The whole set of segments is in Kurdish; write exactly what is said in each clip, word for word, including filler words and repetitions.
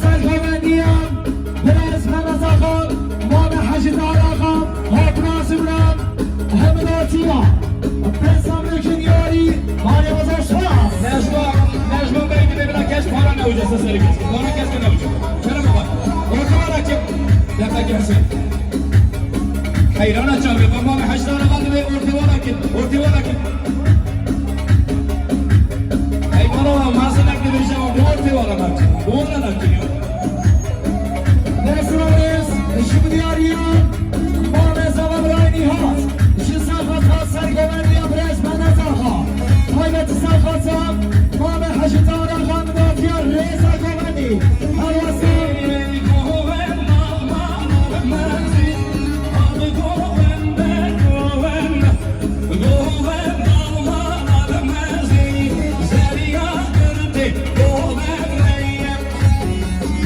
Sergovendiyan, Birêz Mehmet Axa, Mame Hecî Tahir Axa, Hakan Asimran, Hemid Atiya, Pênc Samrêkên Yarî, Maliye Bazar Şahs. Necma, Necma Bey gibi bile keş para ne ucası sergisi. Para keş ne ucası. Kerem bak. Orta var hakim. Yakaki Hüseyin. Heyran açar ve Mame Hecî Tahir Axa ve orta var hakim. Orta var hakim. Ey bana, mezin ek dibêje, bu ortê wara nakin. Bu wara nakin ya. Berê Sirorêz, ji bi diyariya Mame Zava Birayê Nîhat, ji ser xata sergovendiya Birêz Mehmet Axa. Taybet ser xata Mame Hecî Tahir Axa midatiya rêza govendî. Her wesa.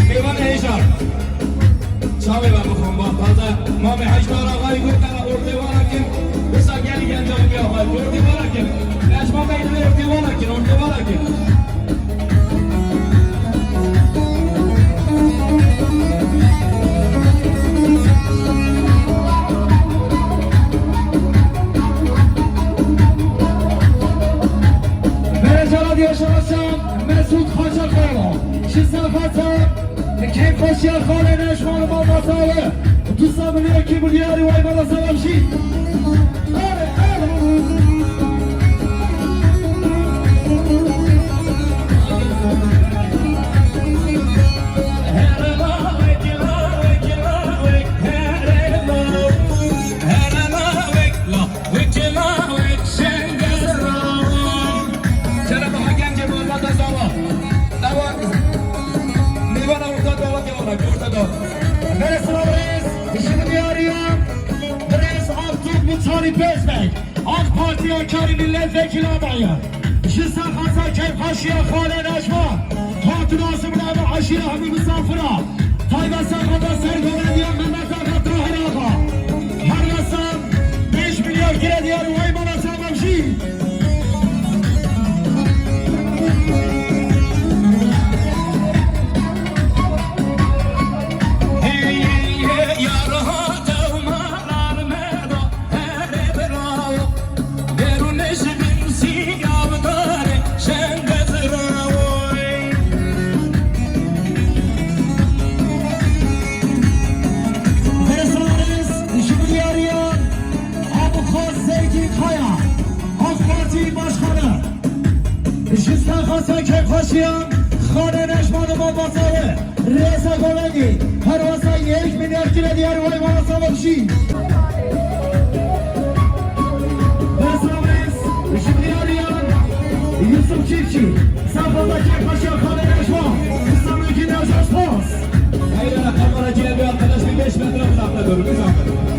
Mêvanê hêja. Çavê me bixwin, ba taze. Mamê Hecdar Axayî got, "Te ortê wara kin." Wisa gelî genca min ya xwe, ortê wara kin. Necma Bey divê ortê wara kin, ortê wara kin. Berê cara diye şaşa Mesut Xaçakoğlu. Şi sefata keyfxweşiya xalê Neşman û malbata we. Du sed milyon kî milyarî way bala selam jî. Şeref ha gencê malbata Zava. Ewa mêvana orta dawet ya, orta dawet. Berê sira birêz, ji min diyariya birêz Abdul Mutalib Bezmek. AK Partiya karî milletvekili adayı. Ji ser xasa keyfxweşiya xalê Necma. Hatun Asim Rebe eşîra hemî misafira. Taybet ser xata sergovendiya Mehmet Axa Tahir Axa. Her wesa pênc milyar kire diyar way mala sağlam jî. Hey, hey, hey, ya rahat olma. Berê sira birêz, ji min diyariya Abuxaz Zeytîn Kaya, AK Partî Başkanı. Ji ser xasa keyfxweşiya xalê Neşman û malbata we. Rêza govendî, her wesa yek milyar kire diyar way mala sağlam jî. Berê sira birêz, ji min diyariya Yusuf Çiftçi, sefata keyfxweşiya xalê Neşman, Samekî Nevzat Spas. Hayır, kamera diğer bir arkadaş bir beş metre uzakta durun, bir zahmet.